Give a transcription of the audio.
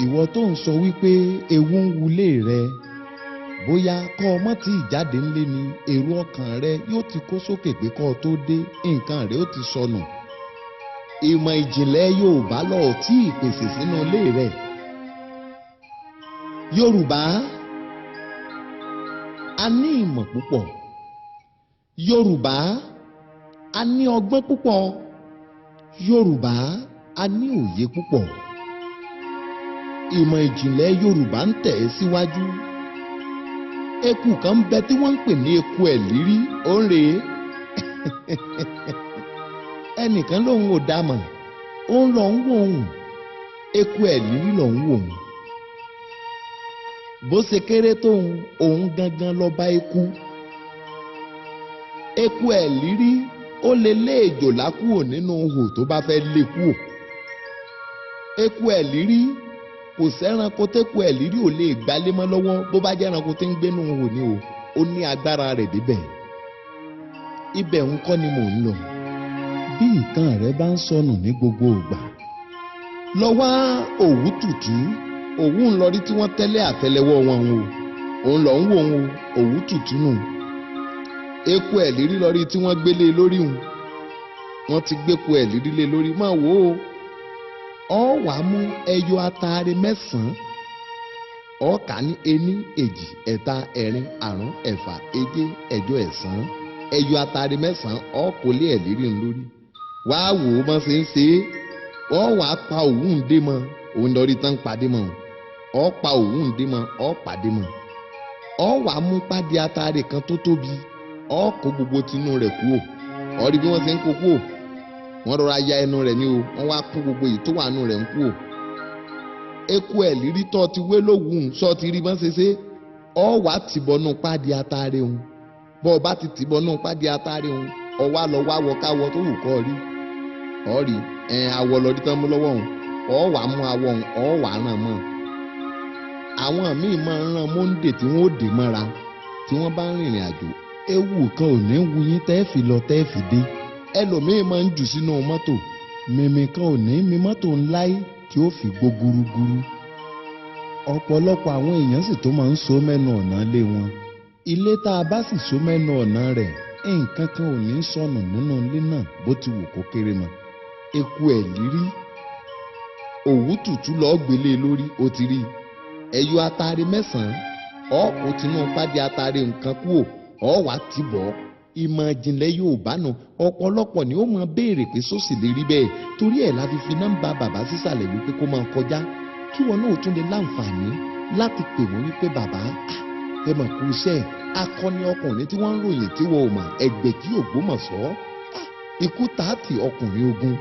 Ìwọ tó ń sọ wípé ewu ń wulé rẹ, bóyá kọ́ ọmọ tí ìjáde ńlé ni èrò ọkàn rẹ yóò ti kó sókè pé kọ́ ọ tó dé nǹkan rẹ ó ti sọnù. Ìmọ̀ ìjìnlẹ̀ Yorùbá lọ tí ìpèsè sínú ilé rẹ. Yorùbá a ní ìmọ̀ púpọ̀. Yorùbá a ní ọgbọ́n púpọ̀. Yorùbá a ní òye púpọ̀. Ìmọ̀ ìjìnlẹ̀ Yorùbá ń tẹ̀ ẹ́ síwájú. Eku kan ń bẹ tí wọ́n ń pè ní eku ẹ̀lírí, ó ń rèé. Ẹnìkan lòun ò dá mọ̀, ó ń lọ ń wò òun. Eku ẹ̀lírí lọ ń wò òun. Bó ṣe kéré tóun, òun gangan lọ́ba eku. Eku ẹ̀lírí ó lè lé èjòlá kúrò nínú ihò tó bá fẹ́ lé kúrò. Eku ẹ̀lírí kò sẹ́ranko tẹ́ku ẹ̀lírí ò lè gbálé mọ́ lọ́wọ́, bó bá jẹ́ ẹranko tí ń gbénú ihò ni o, ó ní agbára rẹ̀ débẹ̀. Ibẹ̀ ń kọ́ ni mò ń lọ. Bí nǹkan rẹ bá ń sọnù ní gbogbo ìgbà, lọ wá òwú tútù. Òwú ń lọ rí tí wọ́n tẹ́lẹ̀ àtẹ́lẹwọ́ wọn o, òun lọ ń wò ó, òwú tútù nù. Eku ẹ̀lírí lọ rí tí wọ́n gbélé lórí òun, wọ́n ti gbéku ẹ̀lírí lé lórí, máa wò ó. Ọ wàá mú ẹyọ ataare mẹ́sàn-án, ọ kà ní ení, èjì, ẹ̀ta, ẹ̀rin, àrún, ẹ̀fà, èje, ẹ̀jọ, ẹ̀sán. Ẹyọ ataare mẹ́sàn-án ọ kò lé ẹ̀lírí ń lórí. Wàá wò ó bọ́n ṣe ń ṣe é. Ọ wàá pa òwú ń dé mọ́, òun lọ rí tán padé mọ́. Ọ pa òwú ń dé mọ́, ọ pàdé mọ́. Ọ wàá mú pàdé ataare kan tó tóbi, ọ kó gbogbo tinú rẹ̀ kúò. Ọ rí bí wọ́n ṣe ń kó kúò. Wọ́n rọra ya ẹnu rẹ̀ ní o, wọ́n wá kó gbogbo èyí tó wà nù rẹ̀ ń kúò. Eku ẹ̀lírí tó ti wé lówùú sọ ti rí bọ́n ṣe ṣe. Ọ wàá tìbọnú pàdé ataare òun. Bọ́ ọ bá ti tìbọnú pàdé ataare òun, ọ wá lọ wá wọ káwọ tó wù kọ́ rí. Ọ rí ẹ̀ awọ lọ rí tán mú lọ́wọ́ òun. Ọ wàá mú awọ òun, ọ wàá ràn mọ́. Àwọn míì máa ń rán mọ́ńdè tí wọ́n ó dè mọ́ra tí wọ́n bá ń rìnrìn àjò. Ewu kan ò ní wu yín tẹ́ fi lọ tẹ́ fi dé. Ẹlòmíì máa ń jù sínú mọ́tò. Mímí kan ò ní mi mọ́tò ńlá yìí tí ó fi gbó gúrúgúrú. Ọ̀pọ̀lọpọ̀ àwọn èèyàn sì tó máa ń so mẹ́nu ọ̀nà lé wọn. Ilé tá a bá sì so mẹ́nu ọ̀nà rẹ̀, nǹkan kan ò ní sọnù nínú ilé náà bó ti wù kó kéré mọ́. Eku ẹ̀lírí, òwú tútù lọ́ọ́ gbélé lórí, ó ti rí. Ẹyọ ataare mẹ́sàn-án, ọ̀pọ̀ tinú pàdé ataare nǹkan kúò, ọ̀ wá ti bọ̀. Ìmọ̀ ìjìnlẹ̀ Yorùbá nù, ọ̀pọ̀lọpọ̀ ni ó máa béèrè pé sósì lè rí bẹ́ẹ̀. Torí ẹ̀ la fi fi nọ́mbà bàbá sísàlẹ̀ wípé kó máa kọjá, kí wọn náà tún lè láǹfààní láti pè wọ́n wípé bàbá ẹ mà kú iṣẹ́. Akọni ọkùnrin tí wọ́n ń ròyìn tí wọ́n ò mọ̀, Ẹgbẹ̀jí Ògbómọ̀ṣọ́, ikú tààtì ọkùnrin ogun.